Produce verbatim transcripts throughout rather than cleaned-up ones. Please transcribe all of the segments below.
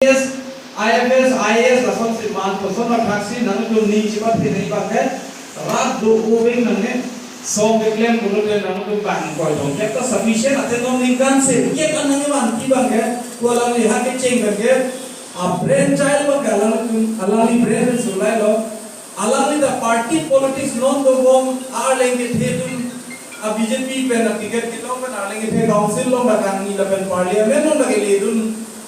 I F S, I F S, I A S, lason si man, lason athaksi nangtum ning chipathe nangji abang ke, rat do-o abang nangne, song keklem pulote nangtum bang koi dong. Kep ta sufficient, ate non ningkan se, kep an nangvanji abang ke, ko alangli ha kecheng abang ke, a brain child abang ke alangtum, alangli brain pen sulai lo, alangli ta party politics non dobom, arleng kethe atum, a B J P pen a ticket kelong pen arleng kethe council along ta kangni lapen parliament along ta keledun,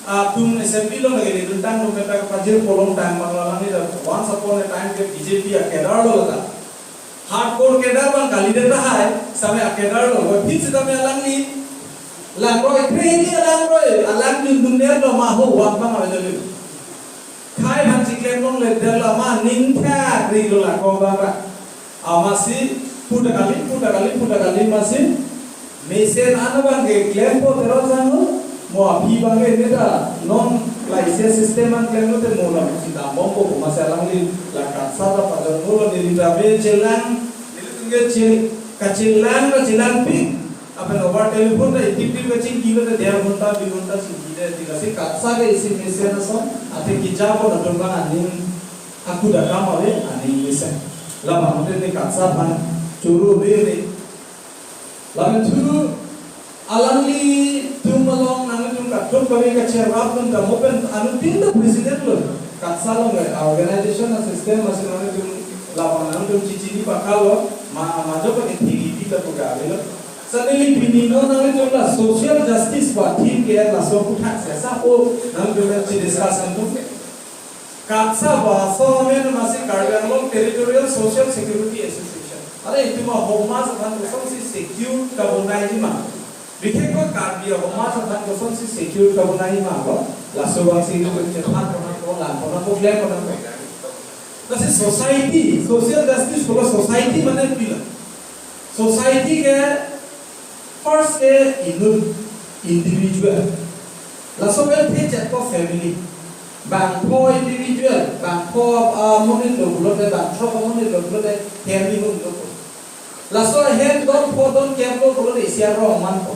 atum assembly along ta keledun tangdun pen ta pajir polong tang abang alangli ta once upon a time ke B J P a cadre lo ta. Hardcore cadre abang kalidet tahai, same a cadre lo, phit sitame alangli, langroi, kreni alangroi, alang jundun der lo ma ho, wak abang ave jali. Khai aphan chiklem longle der lo ma ning thak ri lo la ko abang ra. Amatsi puta kali, puta kali, puta kali amatsi. Mesen an abang ke klempo Teron Sangho, mo aphi abang ke neta non laise system an klemlote mo la pusi dambompo, amatsi alangli la KATSA ta pajok mo lo neli ta be chelang, nelitum ke che-, kachelang, kachelang pik. Lapen over telephone ta itip tip kachingki lote der ghonta, dui ghonta chingki de, tik ase KATSA ke isi mesen ason, ate kejapon atum abang aning, aku da kam ave, aning mesen. Labang ute ne KATSA aphan churu de ne. Lapen thu alanglitum along nangtum katum kami kacherap dun ta mo pen anuttin ta president lo. KATSA along le organization a system masih nangtum labang nangtum chichini pakal lo, ma, majok ke thigi di ta puga lo. Suddenly pini non nangtum la social justice ba theme ke laso puthak sesa o nangtum chi discuss nangtum. KATSA ba so amen amatsi Karbi Anglong Territorial Social Security Association. Are itum a homaj aphan kosonsi secure kabonai ma. Bikheklo Karbi a homaj aphan kosonsi secure kabonai ma lo. Laso abangsi itum chethan pona ko, lang pona ko, klem pona ko. Lasi society, social justice pulo society mane pila. Society ke first ke inut individual. Laso pen thechet ko family. Bangpho individual, bangpho amonit lo pulote, bangthrok amonit lo pulote, family hum lo. Laso ahem don pho don kep lo pulote isi arong manpo.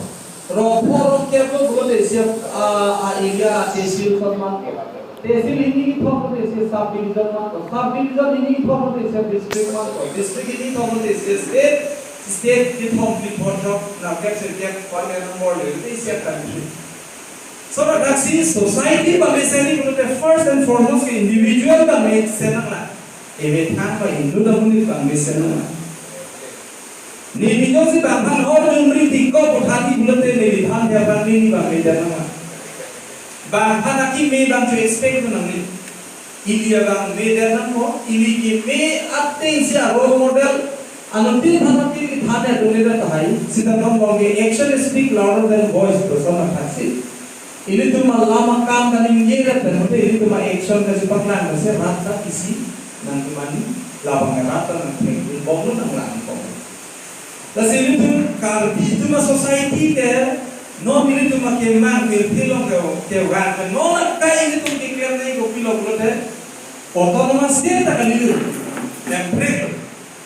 Rong pho rong kep lo pulote isi a, a area a tehsil kon manpo. Tehsil hini kethom pulote isi sub division manpo. Sub division hini kethom pulote isi district manpo. District hini kethom pulote isi state. State kethom phli pho throk nangkep sirkep, parliament number le, isi country. So, athaksi society pamesen ni pulote first and foremost ke individual pamesen nanglang. Emethang ba inut amonit pamesen nanglang. Neli jongsi bang aphan hor jumri tingko puthot ni pulote neli than dia bang neli pamesen nanglang. Bang aphan akeme abang chu expect nangji. Ili abang me der nangpo, ili keme atengsi a role model, anuttin aphan ateng kethan ya dole da tahai, sita non longke action speak louder than voice, lason athaksi. Ilitum alam akam kaningje ra pen hote ilitum a action kachepaklang, lasi rat ta isi nangkemani, labang rat ta nangthek, bom lo nanglang bom. Lasi ilitum Karbi atum a society ke, non ilitum akemang pirthe along ke, kevang ke, non akai ilitum keklem nangji kopilo pulote, autonomous state ta kali lo. Hemprek lo.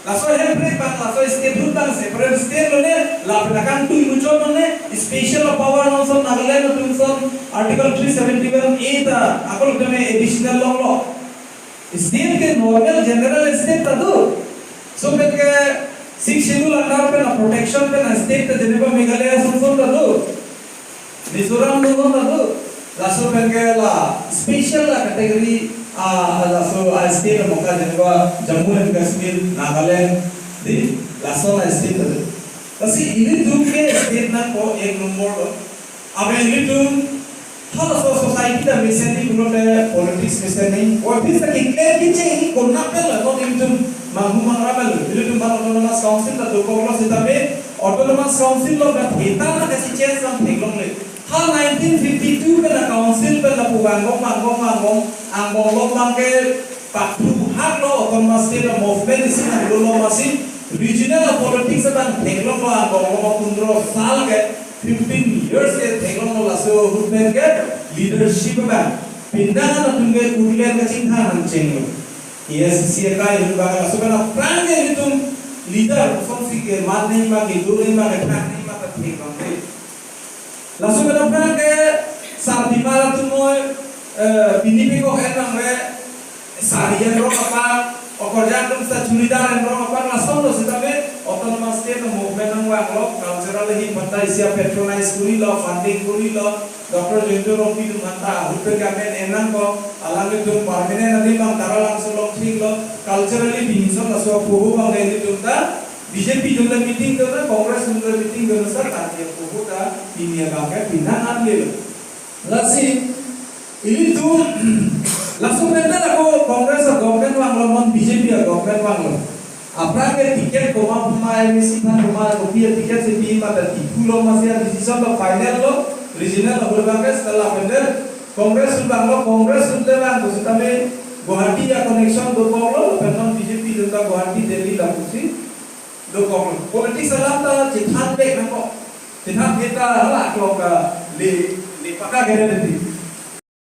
Laso hemprek abang, laso state ahut abang separate state lo ne, lapen akangtui muchot lo ne, special power non ason Nagaland atum ason, Article three seventy-one A ta, ako lo tame additional law lo. State ke normal general state ta do. So pen ke Sixth Schedule under pen a protection pen a state ta jeneba Meghalaya ason ason ta do. Mizoram ason ason ta do. Laso pen ke la special la category a, a laso a state amoka jeneba Jammu and Kashmir, Nagaland, di laso la state ta do. Lasi ilitum ke state nangpo ek number lo. Abe ilitum halaso society ta mesen ni pulote politics mesen ni. Politics ta keklem kecheng ni konat pen la non ilitum manghu mangra pen lo. Ilitum aphan autonomous council ta dokok lo sitame autonomous council along ta theta na kachechange nangtheklongle. Ha nineteen fifty-two pen a council pen lapu angbong angbong angbong angbong lo abang ke pakthu hak lo autonomous state movement isi nanglo lo amatsi regional politics abang theklong lo angbong lo ma pundro sal ke fifteen years ke theklong lo laso ahut pen ke leadership abang pindang atum ke kurlen kachingthang nangchenglo. A I C C akai ahut abang laso pen aphrang ke ilitum leader kosonsi keman nangji ma kedo nangji ma kethak nangji ma ta thek abang ke. Laso pen aphrang ke Sarpimar atum noi Eh, pini pekok en nangve sari en rong apar, okorjang atum ta churidar en rong apar, lasonlo sitame autonomous state movement nangvanglo, cultural hi panta isi a-patronize kurilo, funding kurilo, Doctor Jayanta Rongpi atum anta ahut pen government en nangkok, alanglitum permanent adim bang Taralangso along thiklo, culturally pini laso apuhu bang ilitum ta, B J P atum le meeting dona, Congress atum le meeting dona sir, tangte apuhu ta, pini abang ke pinang an lelo. Lasi, ilitum, laso pen ta ako Congress a-government vanglo, non B J P a-government vanglo. Aphrang ke ticket komat ma M A C aphan komat kopi a-ticket si pi ma ta Diphu along masi a-decision lo final lo, regional lo, ahut bang ke setelah pen de Congress ahut vanglo, Congress ahut le vang ko sitame Guwahati a-connection dokoklo, pen non B J P atum ta Guwahati, Delhi lapusi dokoklo. Politics alam ta chethan dek nangkok. Chethan kita hala klok ka le, le paka gere deti.